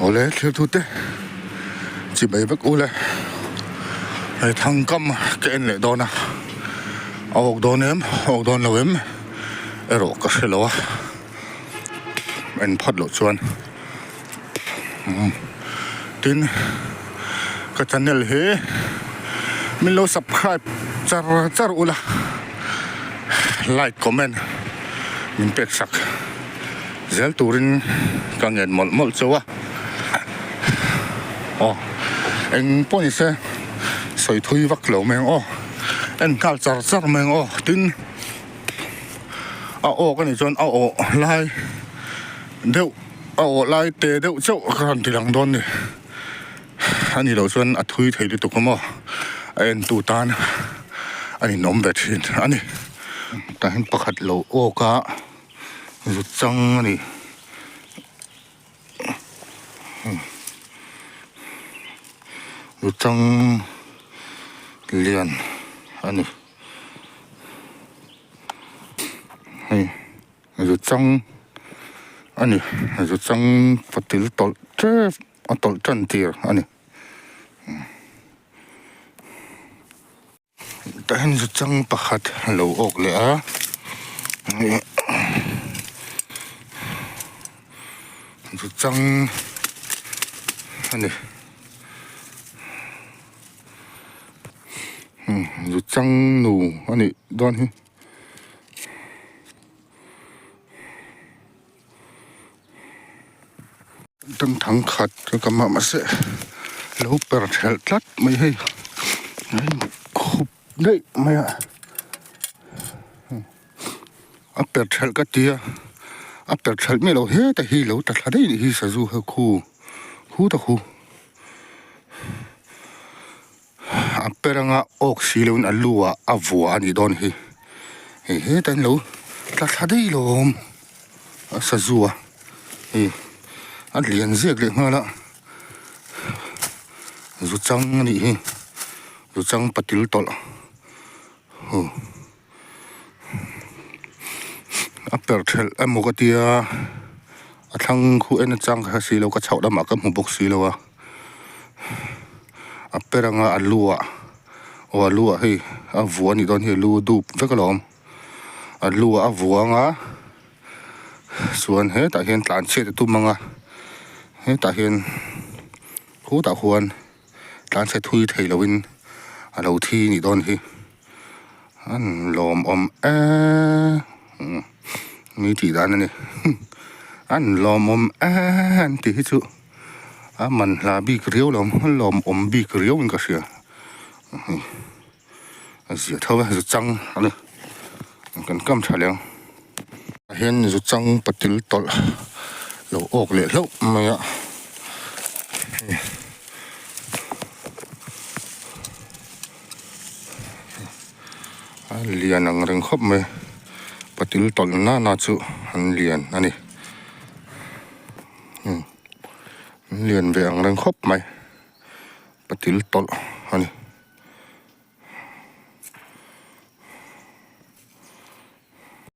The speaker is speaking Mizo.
Awle thlir tute chi mai vek ule hei thangkam ka en leh dawn a a awk dawn em a awk dawn lo em erawh ka hre lo a en phawt loh chuan tin ka channel hi min lo subscribe char char ula like comment min pek sak. Zel turin ka ngen mawlh mawlh chauh a, aw eng pawh ni se sawi thui vak lo mai ang aw, en nghal char char mai ang aw, tin a awk anih chuan a awh lai deuh a awh lai te deuh chauh ka rawn ti lang dawn ni, ani loh chuan a thui thei lutuk a maw a en tu tan a ninawm ve thin a ni, tah hian pakhat lo awk a. Zu chang a ni. Zu chang lian a ni. Hei zu chang a ni. Zu chang patil tawlh tep a tawlh tan tir a ni. Tah hian zu chang pakhat a lo awk leh a zu chang a ni zu chang nu a nih dawn hi. Tangthang khat ka kam a mahse lo per thelh tlat mai hei khup daih mai a a per thelh ka ti a a per thelh miah lo heta hi lo ta thla daih anih hi sazu ho khu khu ta khu a per anga awk si loin a lu ah a vua a nih dawn hi hei hetah hian lo tla thla daih lo a awm a sazu a hei a lian ziak leh nghal a zu chang a nih hi zu chang patil tawlh aw a per thelh emaw ka tia a thlang khu en achang ka hre silo ka chhoh lamah ka hmu bawk silo a a per anga a lu ah aw a lu ah hei a vua anih dawn hi a lu dup vek alawm a lu ah a vua anga chuan hetah hian tlan chhiat a tum anga hetah hian khutah khuan tlan chhe thui thei lovin a lo thi anih dawn hi. An lawmawm eee mi tih dan a ni an lawmawm eee an tih hi chu a man hla bik riau lo a lawmawm bik riau in ka hria a zia tho a zu chang a ni kan kam tha leh ang ah hian zu chang patil tawlh lo awk leh hlauh mai a. A lian ang reng khawp mai patil tawlh nana chu an lian a ni an lian ve ang reng khawp mai patil tawlh a ni.